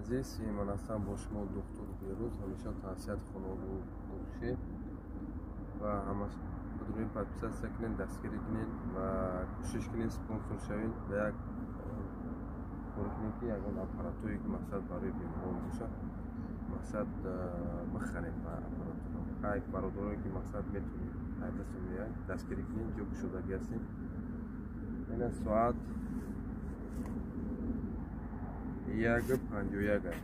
Азиз, ман ҳастам бо шумо доктор Беҳрӯз. Ҳамеша тавсияти хонагӯшед ва ҳамаш бидуред, подписаться кунед, дастгирӣ кунед ва кӯшиш кунед спонсор шавед ва як кор кунед, ки ягон аппаратуре, ки мақсад барои беморон бошад, мақсад бихарем ба аппаратура. Хай, бародарое, ки мақсад метавонед, ҳайдастон меояд, дастгирӣ кунед, ҷо кушодагӣ ҳастем. Ина соат 1:51.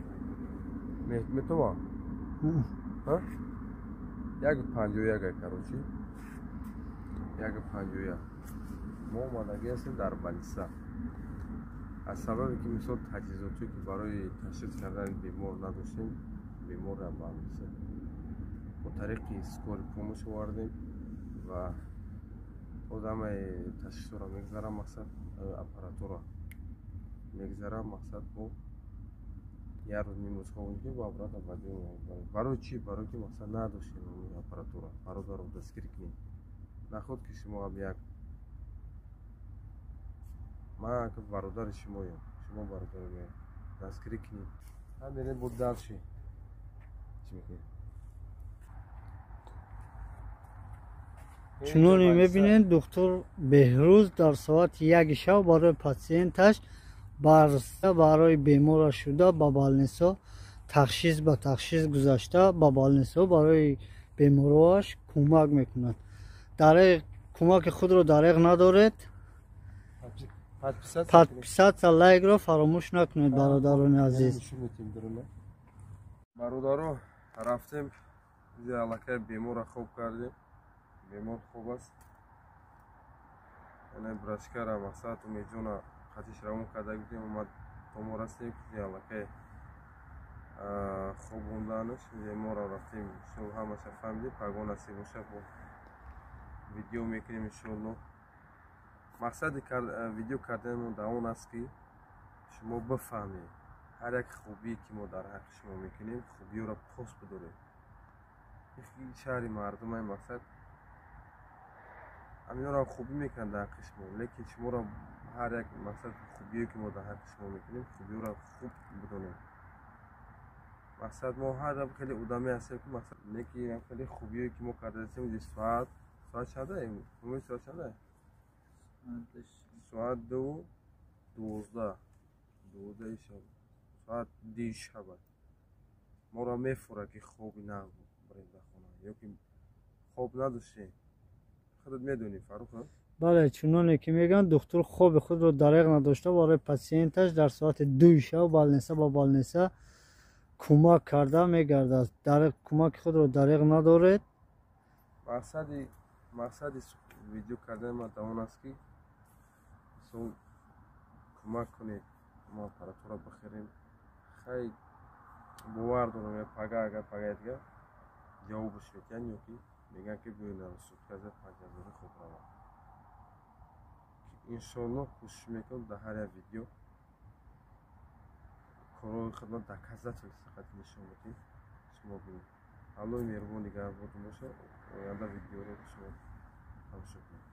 Метова 1:51, короче, 1:51. Мо омадагӣ ҳастем дар больница. Аз сабабе ки, мисол, таҷҳизоте, ки барои ташхис кардани бемор надоштем, беморро больница бо тариқи скорый помощь овардем ва одамаи ташхисҳоро мегзарам, мақсад аппаратура мегзарам. Мақсад, бо як рӯз, нимрӯз хоб ки бо обратно ба ҷо. Барои чӣ? Барои ки мақсад надоштем аппаратура. Бародаро, дастгирӣ кунед. Наход ки шумо ҳам як, ман бародари шумоем, шумо бародари ман, дастгирӣ кунед. Ҳамерем бо дальше чӣ мекунем. Чуноне мебинед, доктор Беҳрӯз дар соати 1 шаб барои патсиенташ барои бемора шуда ба больницо тахшис ба тахшис гузашта, ба больницо барои бемороаш кӯмак мекунад. Кӯмаки худро дареғ надоред. Подписаться, лайкро фаромӯш накунед, бародарони азиз. Бародаро, рафтем, аллакай беморро хоб кардем, бемор хоб аст. Ана брачкара, мақсад, Умедҷона қатиш равон карда будем, омад, то мо расидем, аллакай хоб монданаш. Моро рафтем, ҳамаша фаҳмидем. Пагоҳ насиб боша, бо видео мекунем, иншоалло. Мақсади видео карданамон дар он аст, ки шумо бифаҳмед, ҳар як хубие, ки мо дар ҳаққи шумо мекунем, хубиёро пос бидоред. Шаҳри мардумай, мақсад, ҳаминҳоро хубӣ мекунанд дар ҳаққи шумо, лекин шуморо ҳар як, мақсад, хубие, ки мо дар ҳаққи шумо мекунем, хубиёро хуб бидонем. Мақсад, мо ҳар хеле одаме ҳастем, ки мақсад не, ки хеле хубие, ки мо кардаастем. Соат чанда? Соат чанда? Соат 2:12, 12-и шаб, соат 2-и шаба. Моро мефурад, ки хоби нағз бирем дар хона ё ки хоб надоштем. Худат медонӣ, Фарух. Бале, чуноне ки мегӯянд, духтур хоби худро дареғ надошта, барои патсиенташ дар соати 2-и шаб больница ба больница кӯмак карда мегардад. Кӯмаки худро дареғ надоред. Мақсади видео кардани ман дар он аст, ки мисол кӯмак кунед, мо аппаратура бихарем. Хай, бовар дорам, пага, агар пагаи дигар ҷавобаш метиҳанд ё ки мегӯянд, ки биёнам сутказа 5000 хоб равад. Иншоалло, кӯшиш мекунам дар ҳар як видео корҳои худро доказательство қати нишон بدем, шумо бинед. Аллоҳи меҳрубон нигаҳбонтон бошад. Оянда видеоро шумо тамошо кунед.